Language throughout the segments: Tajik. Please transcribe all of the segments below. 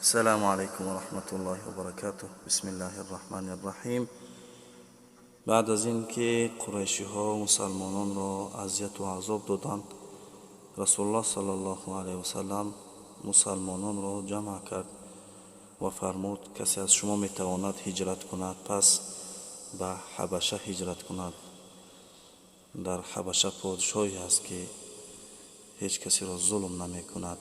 Ассалому алайкум ва раҳматуллоҳи ва баракатуҳ. Бисмиллаҳир раҳмонир раҳим. Баъд аз ин ки қурайшиҳо мусалмононро азияту азоб доданд, Расулуллоҳ саллаллоҳу алайҳи васаллам мусалмононро ҷамъ кард ва фармуд: касе аз шумо метавонад ҳиҷрат кунад, пас ба Ҳабаша ҳиҷрат кунад. Дар Ҳабаша подшоҳе ҳаст, ки ҳеҷ касеро зулм намекунад.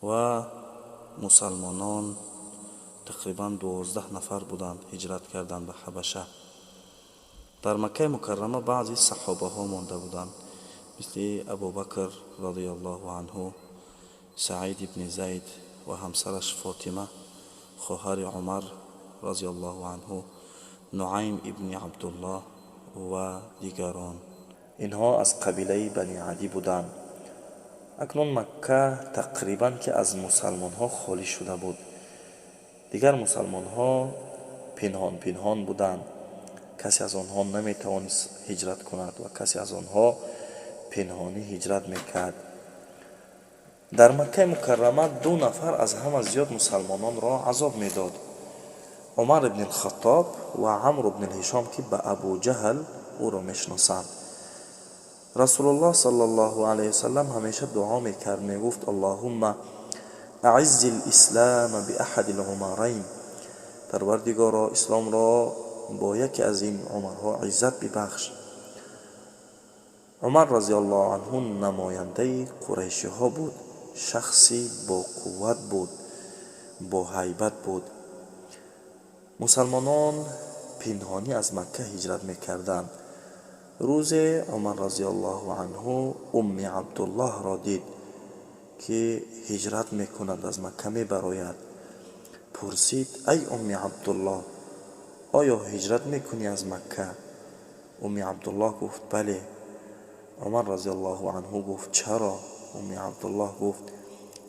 Ва мусалмонон тақрибан 12 нафар буданд, ҳиҷрат карданд ба Ҳабаша. Дар Маккаи Мукаррама баъзе саҳобаҳо монда буданд, мисли Абубакр радиаллоҳу анҳу, Саид ибни Зайд ва ҳамсараш Фотима, хоҳари Умар радиаллоҳу анҳу, Нуайм ибни Абдуллоҳ ва дигарон. Инҳо аз қабилаи Бани Адӣ буданд. Акнун Макка тақрибан ки аз мусалмонҳо холӣ шуда буд. Дигар мусалмонҳо пинҳон пинҳон буданд. Касе аз онҳо наметавонист ҳиҷрат кунад ва касе аз онҳо пинҳонӣ ҳиҷрат мекард. Дар Маккаи Мукаррама ду нафар аз ҳама зиёд мусалмононро азоб медод: Умар ибни Хаттоб ва Амр ибни Ҳишом, ки ба Абу Ҷаҳл ӯро мешиносанд. Расулуллоҳ саллаллоҳу алайҳи васаллам ҳамеша дуо мекард, мегуфт: Аллоҳумма аиззи лислама биаҳади лумарайн. Парвардигоро, исломро бо яке аз ин умарҳо иззат бибахш. Умар разиаллоҳу анҳу намояндаи қурайшиҳо буд, шахси боқувват буд, боҳайбат буд. Мусалмонон пинҳонӣ аз Макка ҳиҷрат мекарданд. Рӯзе Умар разиаллоҳу анҳу Умми Абдуллоҳро дид, ки ҳиҷрат мекунад, аз Макка мебарояд. Пурсид: ай Умми Абдуллоҳ, оё ҳиҷрат мекунӣ аз Макка? Умми Абдуллоҳ гуфт: бале. Умар разиаллоҳу анҳу гуфт: чаро? Умми Абдуллоҳ гуфт: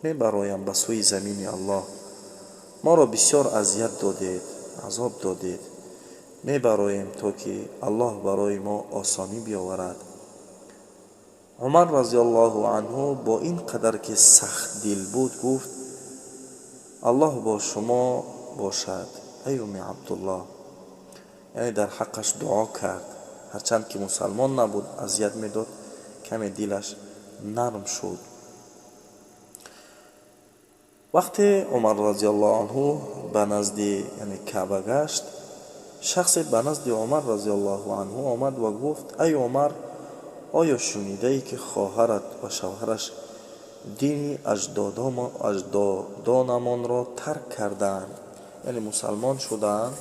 мебароям ба сӯи замини Аллоҳ. Моро бисёр азият додед, азоб додед. Мебароем, то ки Аллоҳ барои мо осонӣ биёварад. Умар разиаллоҳу анҳу бо ин қадар ки сахтдил буд, гуфт: Аллоҳ бо шумо бошад, ай Умми Абдуллоҳ. Яъне дар ҳаққаш дуо кард. Ҳарчанд ки мусалмон набуд, азият медод, каме дилаш нарм шуд. Вақте Умар разиаллоҳу анҳу ба назди, яъне Каъба гашт, шахсе ба назди Умар разиаллоҳу анҳу омад ва гуфт: ай Умар, оё шунидаӣ, ки хоҳарат ва шавҳараш дини аҷдодонамонро тарк кардаанд, яъне мусалмон шудаанд?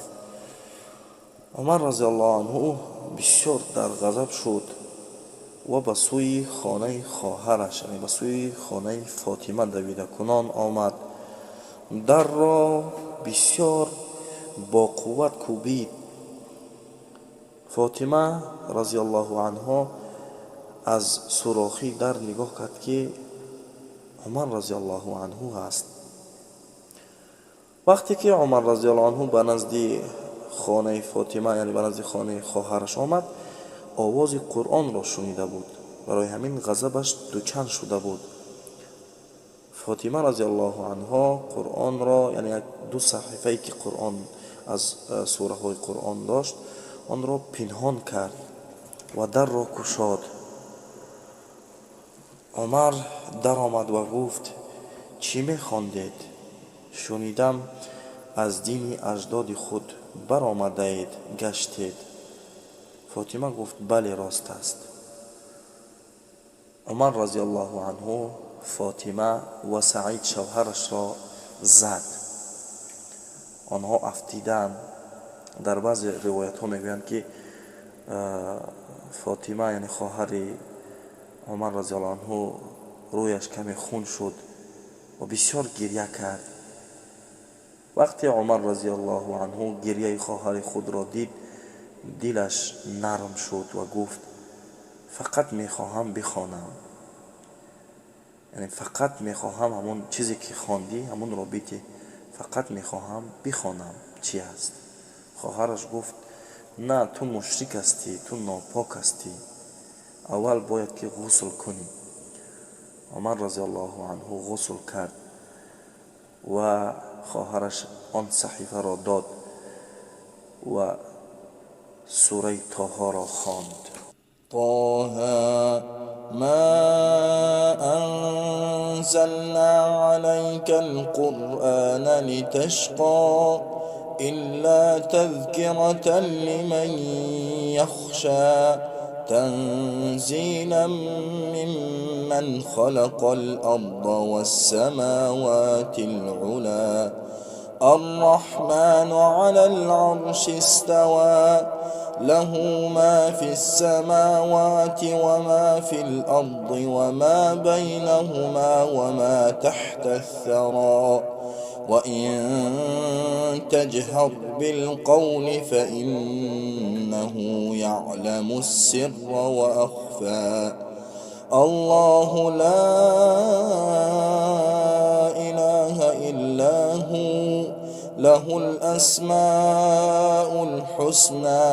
Умар разиаллоҳу анҳу бисёр дар ғазаб шуд ва ба сӯи хонаи хоҳараш, яъне ба сӯи хонаи Фотима давидакунон омад. Дарро бисёр бо қувват кӯбид. Фотима разиаллоҳу анҳо аз сурохи дар нигоҳ кард, ки Умар разиаллоҳу анҳу ҳаст. Вақте ки Умар разиаллоҳу анҳу ба назди хонаи Фотима, яъне ба назди хонаи хоҳараш омад, овози Қуръонро шунида буд. Барои ҳамин ғазабаш дучанд шуда буд. Фотима разиаллоҳу анҳо Қуръонро, яъне як ду саҳифае ки Қуръон аз сураҳои Қуръон дошт, онро пинҳон кард ва дарро кушод. Умар даромад ва гуфт: чӣ мехондед? Шунидам, аз дини аҷдоди худ баромадаед, гаштед. Фотима гуфт: бале, рост аст. Умар разиаллоҳу анҳу Фотима ва Саид шавҳарашро зад. Онҳо афтиданд. Дар баъзе ривоятҳо мегӯянд, ки Фотима, яъне хоҳари Умар разиаллоҳу анҳу, рӯяш каме хун шуд ва бисёр гиря кард. Вақте Умар разиаллоҳу анҳу гиряи хоҳари худро дид, дилаш нарм шуд ва гуфт: фақат мехоҳам бихонам, яъне фақат мехоҳам ҳамон чизе ки хондӣ, ҳамонро битӣ, фақат мехоҳам бихонам, чӣ аст? Хоҳараш гуфт: на, ту мушрик ҳастӣ, ту нопок ҳастӣ, аввал бояд ки ғусл кунӣ. Умар разиаллоҳу анҳу ғусл кард. Ва хоҳараш он саҳифаро дод ва сураи Тоҳоро хонд. طه ما أنزلنا عليك القرآن لتشقى إلا تذكرة لمن يخشى تنزيلا ممن خلق الأرض والسماوات العلى الرحمن على العرش استوى له ما في السماوات وما في الأرض وما بينهما وما تحت الثرى وإن تجهر بالقول فإنه يعلم السر وأخفى الله لا إله إلا هو له الأسماء الحسنى.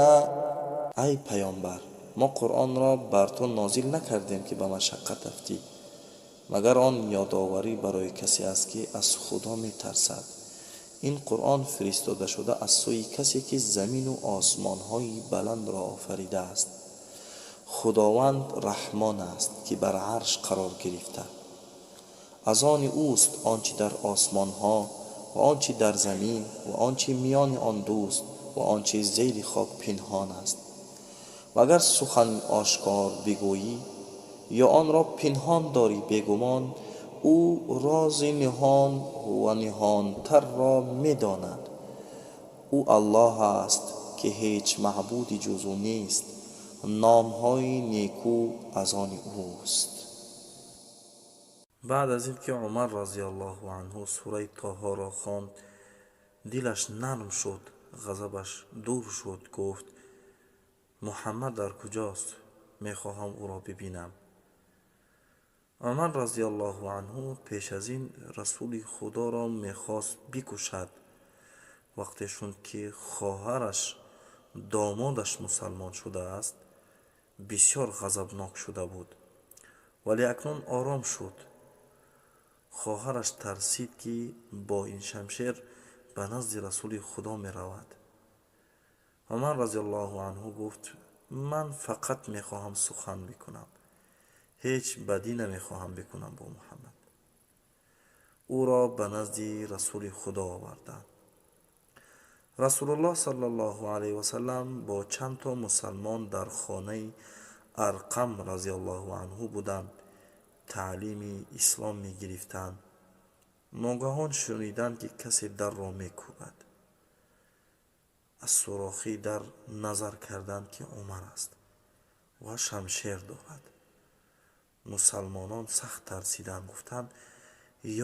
Ай паёмбар, мо Қуръонро бар ту нозил накардем, ки ба машаққат афтӣ, магар он ёдоварӣ барои касе аст, ки аз Худо метарсад. Ин Қуръон фиристода шуда аз сӯи касе, ки замину осмонҳои баландро офаридааст. Худованд Раҳмон аст, ки бар арш қарор гирифта. Аз они ӯст он чӣ дар осмонҳо ва он чӣ дар замин ва он чӣ миёни он дуст ва он чӣ зери хок пинҳон аст. Ва агар сухан ошкор бигӯӣ ё онро пинҳон дорӣ, бегумон ӯ рози ниҳон ва ниҳонтарро медонад. Ӯ Аллоҳ аст, ки ҳеҷ маъбуди ҷуз ӯ нест. Номҳои некӯ аз они ӯст. Баъд аз ин ки Умар разиаллоҳу анҳу сураи Тоҳоро хонд, дилаш нарм шуд, ғазабаш дур шуд. Гуфт: «Муҳаммад дар куҷост? Мехоҳам ӯро бибинам». Умар разиаллоҳу анҳу пеш аз ин Расули Худоро мехост бикушад. Вақте шуд, ки хоҳараш домодаш мусалмон шудааст, бисёр ғазабнок шуда буд, вале акнун ором шуд. Хоҳараш тарсид, ки бо ин шамшер ба назди Расули Худо меравад. Умар разиаллоҳу анҳу гуфт: «Ман фақат мехоҳам сухан бикунам, ҳеҷ бадӣ намехоҳам бикунам бо Муҳаммад». Ӯро ба назди Расули Худо оварданд. Расулуллоҳ саллаллоҳу алайҳи васаллам бо чанд то мусалмон дар хонаи Арқам разиаллоҳу анҳу буданд, таълими ислом мегирифтанд. Ногаҳон шуниданд, ки касе дарро мекӯбад. Аз сурохи дар назар карданд, ки Умар аст ва шамшер дорад. Мусалмонон сахт тарсиданд, гуфтанд: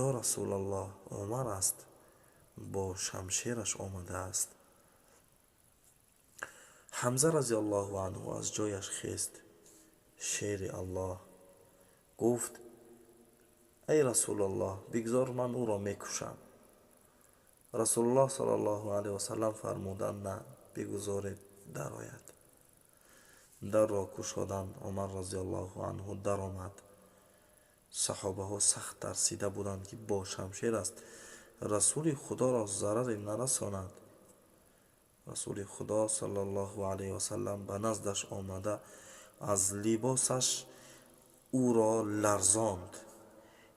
«Ё Расулаллоҳ, Умар аст, бо шамшераш омадааст». Ҳамза разиаллоҳу анҳу аз ҷояш хест. Шери Аллоҳ гуфт: «Ай Расулаллоҳ, бигзор ман ӯро мекушам». Расулуллоҳ саллаллоҳу алайҳи васаллам фармуданд: «На, бигузоред дарояд». Дарро кушоданд, Умар разиаллоҳу анҳу даромад. Саҳобаҳо сахт тарсида буданд, ки бо шамшер аст, Расули Худоро зараре нарасонад. Расули Худо саллаллоҳу алайҳи васаллам ба наздаш омада, аз либосаш ӯро ларзонд,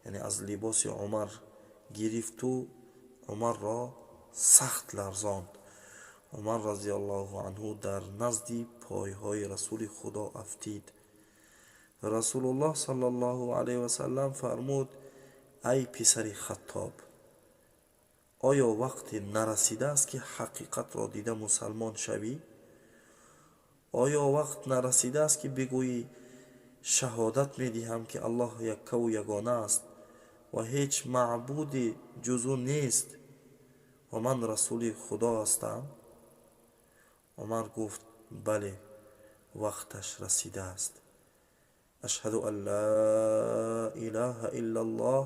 яъне аз либоси Умар гирифту Умарро сахт ларзонд. Умар разиаллоҳу анҳу дар назди пойҳои Расули Худо афтид. Расулуллоҳ саллаллоҳу алайҳи васаллам фармуд: «Ай писари Хаттоб, оё вақте нарасидааст, ки ҳақиқатро дида мусалмон шавӣ? Оё вақт нарасидааст, ки бигӯӣ: шаҳодат медиҳам, ки Аллоҳ яккаву ягона аст ва ҳеҷ маъбуде ҷуз ӯ нест ва ман расули Худо ҳастам?» Умар гуфт: «Бале, вақташ расидааст. Ашҳаду ан ла илаҳа иллаллоҳ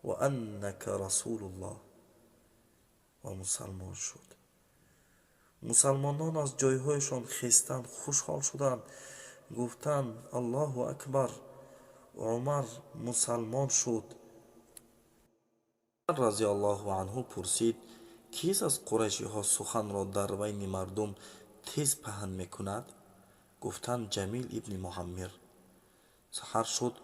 ва аннака расулуллоҳ». Ва мусалмон шуд. Мусалмонон аз ҷойҳояшон хестанд, хушҳол шуданд, гуфтанд: «Аллоҳу акбар, Умар мусалмон шуд». Разиаллоҳу анҳу пурсид: кист аз қурайшиҳо суханро дар байни мардум тез паҳн мекунад? Гуфтанд: Ҷамил ибни Муаммир. Саҳар шуд.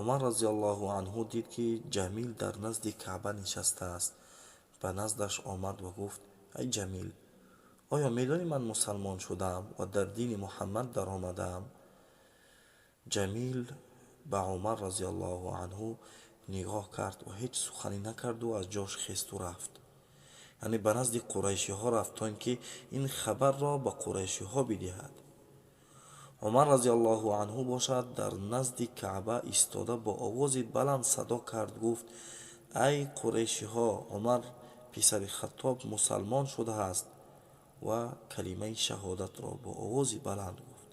Умар разиаллоҳу анҳу дид, ки Ҷамил дар назди Каъба нишастааст. Ба наздаш омад ва гуфт: ай Ҷамил, оё медонӣ ман мусалмон шудаам ва дар дини Муҳаммад даромадаам? Ҷамил ба Умар разиаллоҳу анҳу нигоҳ кард ва ҳеҷ суханӣ накарду аз ҷош хесту рафт, яъне ба назди қурайшиҳо рафт, то ин ки ин хабарро ба қурайшиҳо бидиҳад. Умар разиаллоҳу анҳу бошад, дар назди Каъба истода, бо овози баланд садо кард, гуфт: ай қурайшиҳо, Умар писари Хаттоб мусалмон шудааст, ва калимаи шаҳодатро бо овози баланд гуфт.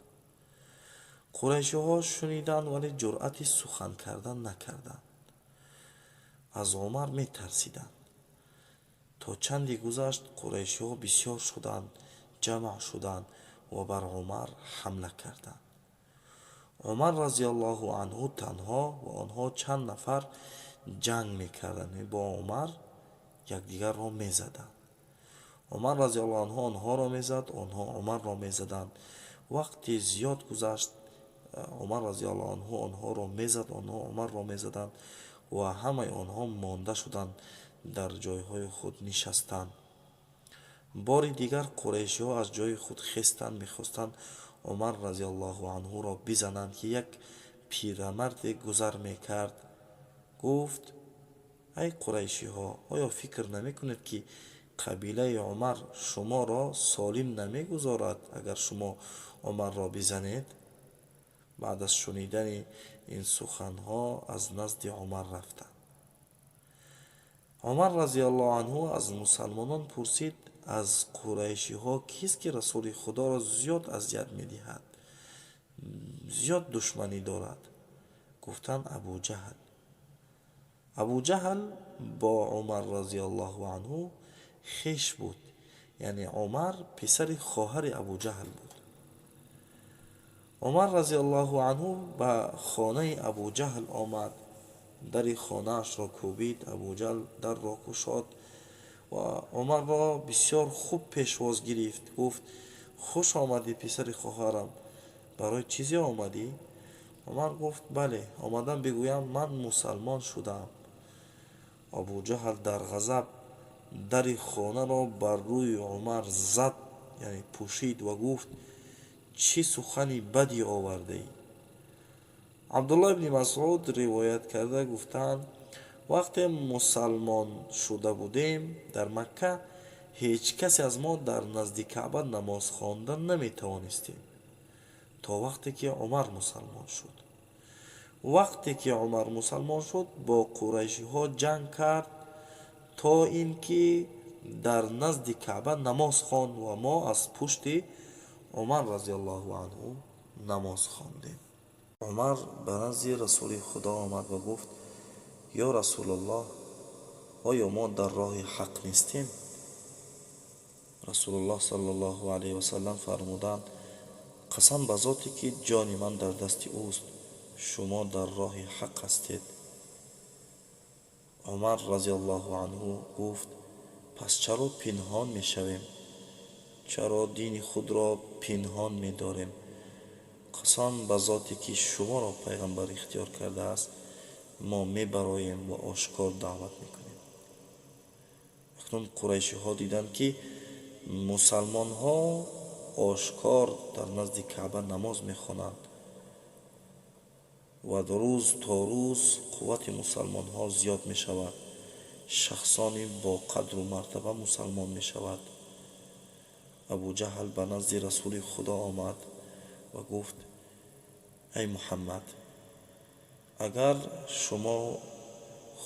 Қурайшиҳо шуниданд, вале ҷуръати сухан кардан накарданд, аз Умар метарсиданд. То чанде гузашт, қурайшиҳо бисёр шуданд, ҷамъ шуданд ва бар Умар ҳамла карданд. Умар разиаллоҳу анҳу танҳо ва онҳо чанд нафар ҷанг мекарданд, бо Умар якдигарро мезаданд. Умар разиаллоҳу анҳу онҳоро мезад, онҳо Умарро мезаданд. Вақте зиёд гузашт, Умар разиаллоҳу анҳу онҳоро мезад, онҳо Умарро мезаданд ва ҳамаи онҳо монда шуданд, дар ҷойҳои худ нишастанд. Бори дигар қурайшиҳо аз ҷои худ хестанд, мехостанд Умар разиаллоҳу анҳуро бизананд, ки як пирамарде гузар мекард, гуфт: ай қурайшиҳо, оё фикр намекунед, ки қабилаи Умар шуморо солим намегузорад, агар шумо Умарро бизанед? Баъд аз шунидани ин суханҳо аз назди Умар рафтанд. Умар разиаллоҳу анҳу аз мусалмонон пурсид: аз қурайшиҳо кист, ки Расули Худоро зиёд азият медиҳад, зиёд душманӣ дорад? Гуфтанд: Абуҷаҳл. Абуҷаҳл бо Умар разиаллоҳу анҳу хеш буд, яъне Умар писари хоҳари Абуҷаҳл буд. Умар разиаллоҳу анҳу ба хонаи Абуҷаҳл омад, дари хонаашро кӯбид. Абуҷаҳл дарро кушод ва Умарро бисёр хуб пешвоз гирифт, гуфт: хуш омадӣ, писари хоҳарам, барои чизе омадӣ? Умар гуфт: бале, омадам бигӯям, ман мусалмон шудаам. Абуҷаҳл дар ғазаб дари хонаро бар рӯи Умар зад, яъне пӯшид, ва гуфт: чӣ сухани бадӣ овардаӣ? Абдуллоҳ ибни Масъуд ривоят карда гуфтаанд: вақте мусалмон шуда будем дар Макка, ҳеҷ касе аз мо дар назди Каъба намоз хонда наметавонистем, то вақте ки Умар мусалмон шуд. Вақте ки Умар мусалмон шуд, бо қурайшиҳо ҷанг кард, то ин ки дар назди Каъба намоз хонд ва мо аз пушти Умар разиаллоҳу анҳу намоз хондем. Умар ба назди Расули Худо омад ва гуфт: ё Расулуллоҳ, оё мо дар роҳи ҳақ нестем? Расулуллоҳ саллаллоҳу алайҳи васаллам фармуданд: қасам ба зоте, ки ҷони ман дар дасти ӯст, шумо дар роҳи ҳақ ҳастед. Умар разиаллоҳу анҳу гуфт: пас чаро пинҳон мешавем? Чаро дини худро пинҳон медорем? Қасам ба зоте, ки шуморо пайғамбар ихтиёр кардааст, мо мебароем ва ошкор даъват мекунем. Акнун қурайшиҳо диданд, ки мусалмонҳо ошкор дар назди Каъба намоз мехонанд ва рӯз то рӯз қуввати мусалмонҳо зиёд мешавад, шахсони бо қадру мартаба мусалмон мешавад. Абуҷаҳл ба назди Расули Худо омад ва гуфт: ай Муҳаммад, агар шумо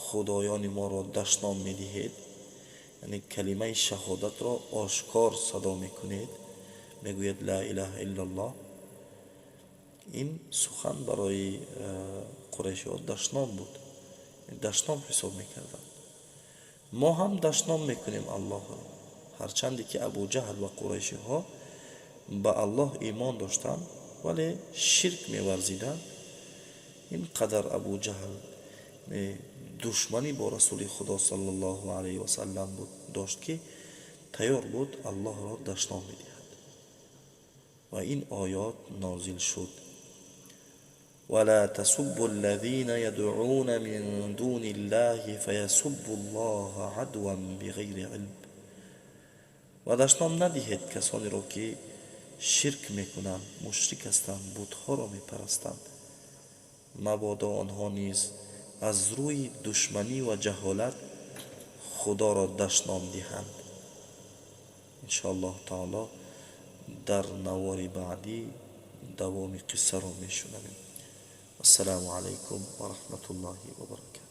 худоёни моро дашном медиҳед, яъне калимаи шаҳодатро ошкор садо мекунед, мегӯяд: ла илаҳа иллаллоҳ, ин сухан барои қурайшиҳо дашном буд, дашном ҳисоб мекарданд. Мо ҳам дашном мекунем Аллоҳро. Ҳарчанде ки Абуҷаҳл ва қурайшиҳо ба Аллоҳ имон доштанд, вале ширк меварзиданд. Ин қадар Абуҷаҳл Душманӣ бо Расули Худо саллаллоҳу алайҳи васаллам буд дошт, ки тайёр буд Аллоҳро дашном бидиҳад, ва ин оёт нозил шуд: ولا تسبوا الذين يدعون من دون الله فيسبوا الله عدوا بغير علم. Ва дашном надиҳед касонеро, ки ширк мекунанд, мушрик ҳастанд, бутҳоро мепарастанд, мабодо онҳо низ аз рӯи душманӣ ва ҷаҳолат Худоро дашном диҳанд. Иншоаллоҳ таоло, дар навори баъдӣ давоми қиссаро мешунавем. Ассалому алайкум ва раҳматуллоҳи ва баракатуҳ.